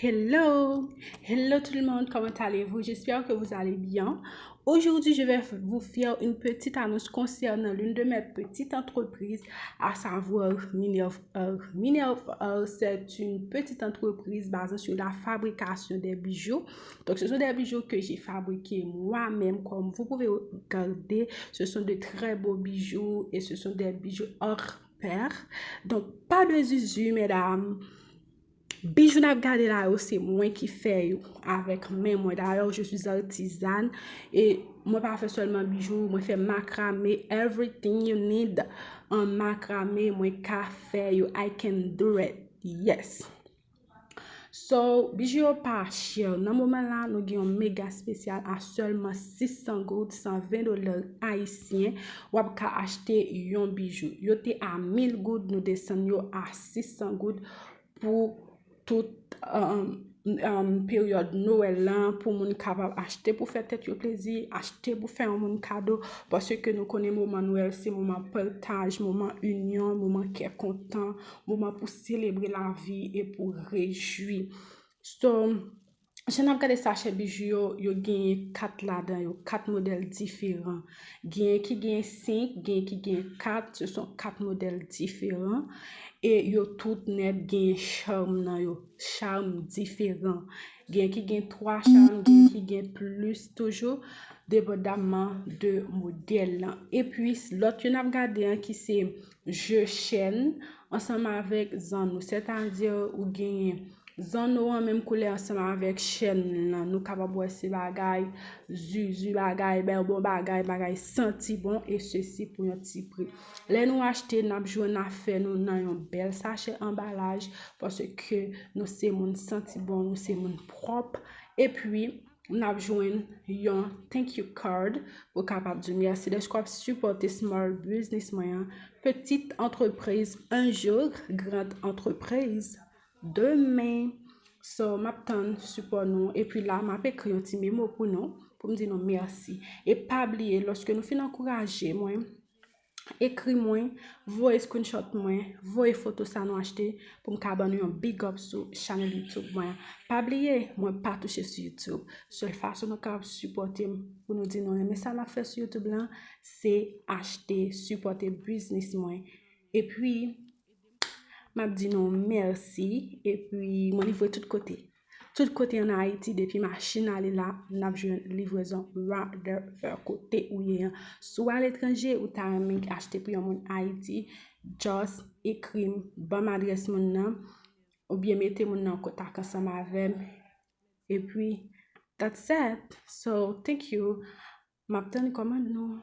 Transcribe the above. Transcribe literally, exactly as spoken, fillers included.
Hello, hello tout le monde, comment allez-vous? J'espère que vous allez bien. Aujourd'hui, je vais vous faire une petite annonce concernant l'une de mes petites entreprises, à savoir Minerve Art. Minerve Art, c'est une petite entreprise basée sur la fabrication des bijoux. Donc, ce sont des bijoux que j'ai fabriqués moi-même, comme vous pouvez regarder. Ce sont de très beaux bijoux et ce sont des bijoux hors pair. Donc, pas de zuzu, mesdames. Bijou n ap gade la yo, se mwen ki fè yo avèk men mwen. D'ailleurs, je suis artisanne. E mwen pa fè sèlman bijou, mwen fè makrame, everything you need an makrame, mwen ka fè yo. I can do it. Yes. So, bijou yo pa chè. Nan moman la, nou gen yon mega espesyal a sèlman sis san goud, san ven dola ayisyen, w ap ka achte yon bijou. Yo te a mil goud, nou desann yo a sis san goud pou tout um, um, peryòd Nwèl lan, pou moun kapab achte pou fè tèt yo plezi, achte pou fè yon moun kado, paske nou konnen moman Nwèl se moman pataj, moman inyon, moman kè kontan, moman pou selebre lavi e pou rejwi. So, jan n ap gade sachè bijou yo, yo genyen kat ladan yo, kat modèl diferan. Genyen ki genyen senk, genyen ki genyen kat, se son kat modèl diferan. E yo tout nèt genyen cham nan yo, cham diferan. Genyen ki gen twa cham, genyen ki gen plis toujou, depandamman de modèl lan. Epi, lòt yo n ap gade an ki se je chèn ansanm avèk zanno. Sètadi, ou genyen zanno an menm koulè ansanm avèk chèn lan. Nou kapab wè se bagay zuzu, bagay bèl bon, bagay, bagay santi bon, e sesi pou yon ti pri. Lè nou achte, n ap jwenn afè nou nan yon bèl sachè anbalaj, paske nou se moun santi bon, nou se moun pwòp. Epi, n ap jwenn yon thank you card pou kapab di mèsi dèske w ap sipòte small business mwen an, petite entreprise un jour, grande entreprise demain. So, m ap tann sipò nou. Epi la, m ap ekri yon ti memo pou nou, pou m di nou mèsi. E pa bliye, lòske nou fin ankouraje mwen, ekri mwen, voye screenshot mwen, voye foto sa nou achte pou m ka ban nou yon big up sou chanèl YouTube mwen. Pa bliye, mwen pa touche sou YouTube. Sèl fason nou kapab sipòte m pou nou di nou renmen sa m ap fè sou YouTube lan, se achte, sipòte biznis mwen. Epi, m ap di nou mèsi, epi mwen livre tout kote. Tout kote ann Ayiti, depi machin ale la, n ap jwenn livrezon whatever kote ou ye an. Si w aletranje, ou ta renmen achte pou yon moun Ayiti, just ekri m, ban m adrès moun nan, oubyen mete moun nan an kontak ansanm avè m. Epi, that's it. So, thank you. M ap tann kòmand nou.